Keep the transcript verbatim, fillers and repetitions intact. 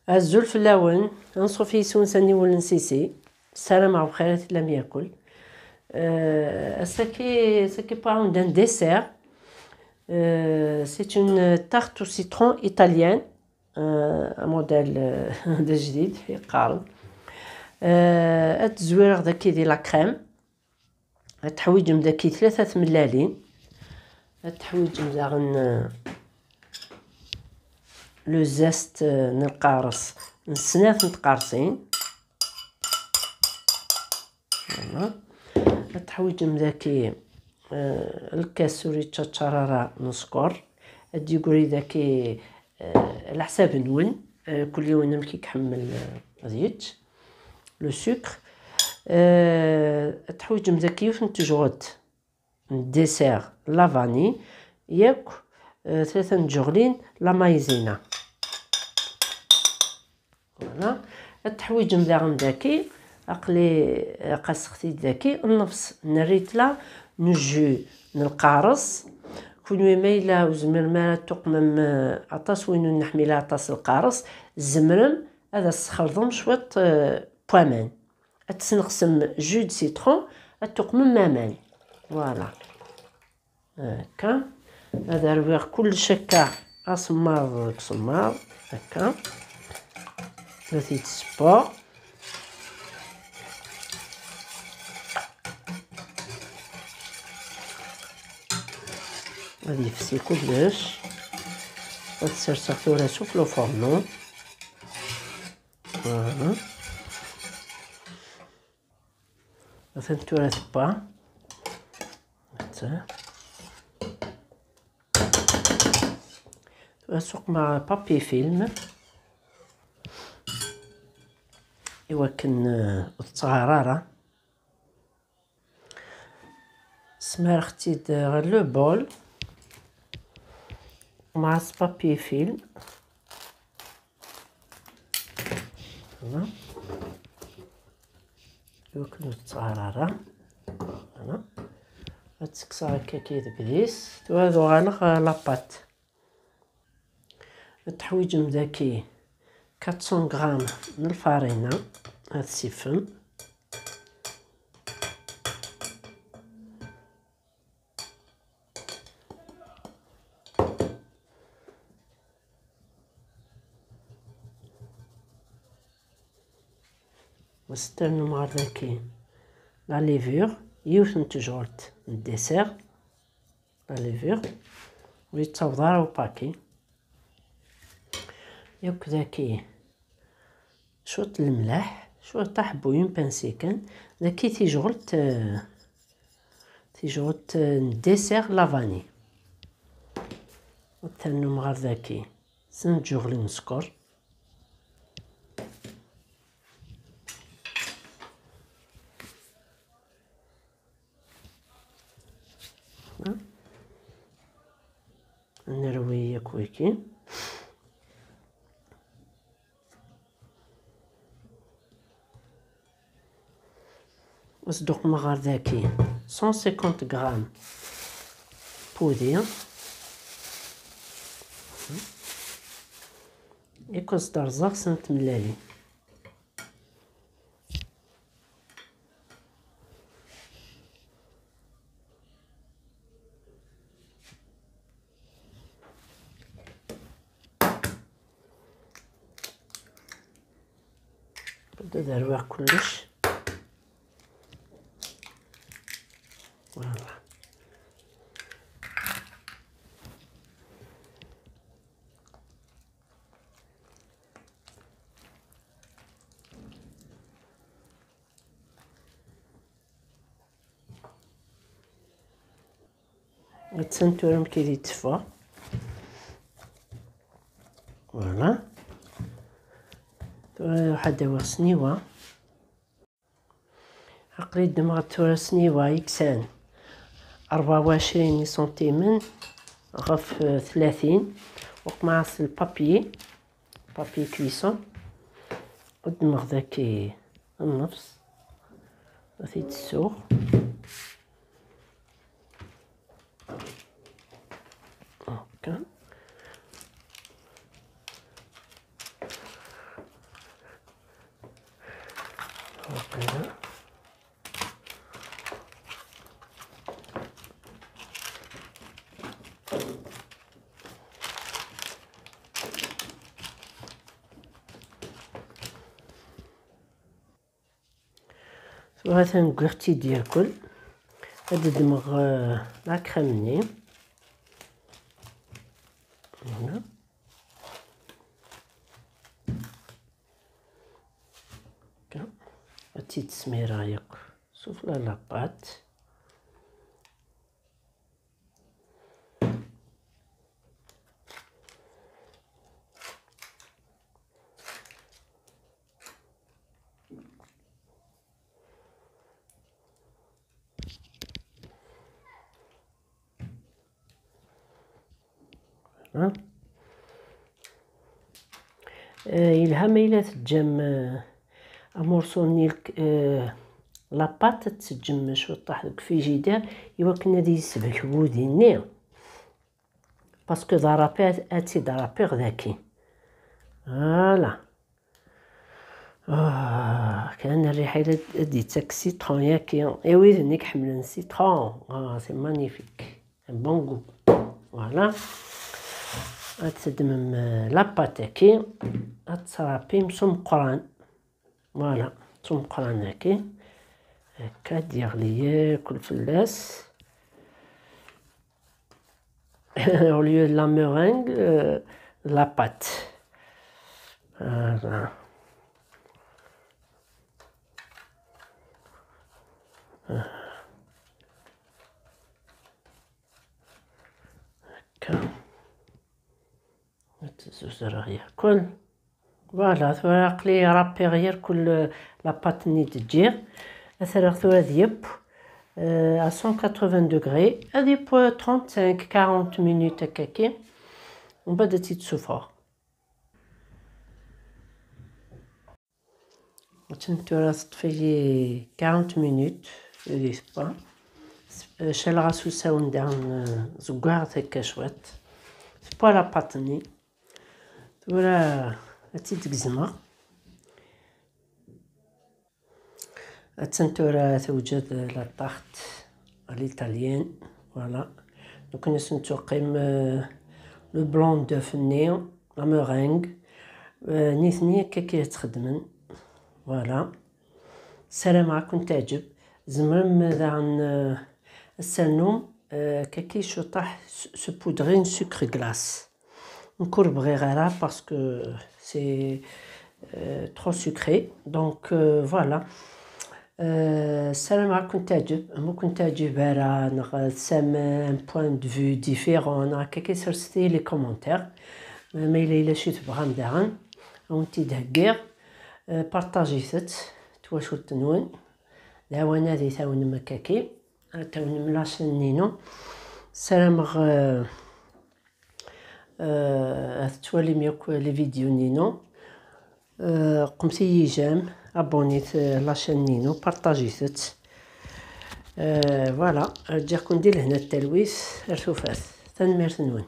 Azul fell-awen, anṣuf yis-wen s aniwel n Sisi. Ssarameɣ bxir i tellam yakul. Euh, ass-agi, ass-agi, pour un dessert. Euh, c'est une tarte au citron italienne. Euh, un modèle, euh, d ajdid, yeqqaren. Euh, ad tezwireɣ daki di la crème. Ad teḥwiǧem daki tlata tmellalin. Ad teḥwiǧem daɣen, euh, le zeste, euh, n lqares n snat n tqerṣin. Voilà. Ad teḥwiǧem daki, euh, lkas ur yettaččar ara n sskeṛ. Ad d-yegri daki, euh, leḥsab-nwen, euh, kul yiwen amek i iḥemmel, euh, ad yečč. Le sucre. Euh, ad teḥwiǧem daki yiwet n tejɣelt n dessert la vanille, yakk, euh, tlata n tjeɣlin la maïzena. Voilà. Ad teḥwiǧem daɣen daki, aql-i, aqaseɣ-t-id daki, nnefṣ n rritla n jus n lqares. Kunwi ma yella ur tezmirem ara ad tuqmem, euh, aṭas, win ur neḥmil aṭas lqares, tzemrem ad as-txelḍem cwiṭ, euh, n waman. Ad tesneqsem jus de citron, ad tuqmem aman. Voilà. Akka. Ad rwiɣ kullec akka, asemmaḍ deg usemmaḍ. Akka. Ad t-id-ssewweɣ. Ad yefsi kullec. Ad t-serseɣ tura s uflufurnu. Voilà. Atan tura tebba. Ata. Tura suqmeɣ papier film i wakken, euh, ur tettɣar ara. Smareɣ-tt-id ɣer le bol مع papier film. Voilà. Iwakken ur tettɣar ara. Voilà. Ad tekkseɣ akka ki deg dis. Tura ad uɣaleɣ, euh, la pâte. Ad teḥwiǧem daki quatre cents grammes n lfarina. Ad tsifem. Ad ternum ɣer daki la levure, yiwet n tejɣelt n dessert, la levure, ur yettaweḍ ara upaki. Yakk daki cwiṭ lemleḥ, cwiṭ aḥebbuyen pinsi kan, daki tijɣelt, euh, tijɣelt, euh, n dessert la vanille. Ad ternum ɣer daki snat tjeɣlin n sskeṛ. Nerwi yakk wiki. Ad sduqmeɣ ɣer daki cent cinquante grammes pudi. Yakk ad s-d-rẓeɣ snat tmellalin. Bda ad rwiɣ kullec. Voilà. Attan tura amek i d-yetteffeɣ. Voilà. Tura ruḥ ad awiɣ sniwa. Aql-i ddmeɣ tura sniwa yeksan rebɛa u ɛecrin isantimen ɣef, eh, tlatin, uqmeɣ-as lpapyi, papier cuisson, u ddmeɣ daki nnefs, ad t-id-ssuɣ. Akka. Tura atan wwiɣ-tt-id yakk. Ad ddmeɣ, eh, la crème-nni. Voilà. Akka. Ad tt-id-smireɣ yakk sufella la pâte. Ha? Eh, yelha ma yella teǧǧam, eh, amurṣu-nni, eh, la pâte, ad teǧǧem cwiṭṭaḥ deg frigidaire i wakken ad yesbek wudi-nni. Parce que d arapi, ad, ad tt-id-arapiɣ daki. Voilà. Ah, kan rriḥa ad, ad d-yettak citron yaki. I wid-nni iḥemmlen citron, ah, c'est magnifique. Un bon goût. Voilà. Ad teddmem, euh, la pâte-agi, ad terapim s umeqqran. Voilà, s umeqqran-agi. Akka, ad d-yeɣli yakk fell-as. Au lieu de la meringue, euh, la pâte. Voilà. Akka. Ad tezzuzer yakk. Voilà, tura aql-i rapiɣ yakk la pâte-nni d-ǧǧiɣ. Ad t-rreɣ tura ad yeww, euh, à cent quatre-vingts degrés. Ad yeww trente-cinq, quarante minutes akkaki. Mbeɛd ad tt-id-sufɣeɣ. Attan tura teṭṭef-iyi quarante minutes di tewwa. Caleɣ-as usawen daɣen, eh, zeggaɣ-t akka cwiṭ. Tewwa la pâte-nni. Tura ad tt-id-gezmeɣ. Attan tura tewjed la tarte à l'italienne. Voilà. Donc, ad sen-tuqim, euh, le blanc d'œuf-nni, la meringue. Euh, nitni akka i tt-xeddmen. Voilà. Ssarameɣ ad kent-teɛǧeb. Tzemrem daɣen, euh, ad ternum, euh, kaki cwiṭaḥ s-, saupoudrer n sucre glace. Nekk ur bɣiɣ ara parce que c'est, euh, trop sucré. Donc, euh, voilà. Euh, ssarameɣ ad kent-teɛǧeb. Ma ur kent-teɛǧib ara, neɣ tesɛam un point de vue différent, neɣ akka, serset-iyi les commentaires. Ma yella yella acu tebɣam daɣen, ad wen-t-id-heggiɣ. Euh, partagit-t, twacult-nwen. D lawan ad yi-tɛawnem akkaki. Ad tɛawnem la chaîne-inu. Ssarameɣ, euh, euh, ad tettwalim yakk les vidéos-nni-inu. Euh, qqmet-iyi j'aime, abonnez-t, euh, la chaîne-inu, partagez-t. Euh, voilà, ǧǧiɣ-ken di lehna d talwit, ar tufat. Tanemmirt-nwen.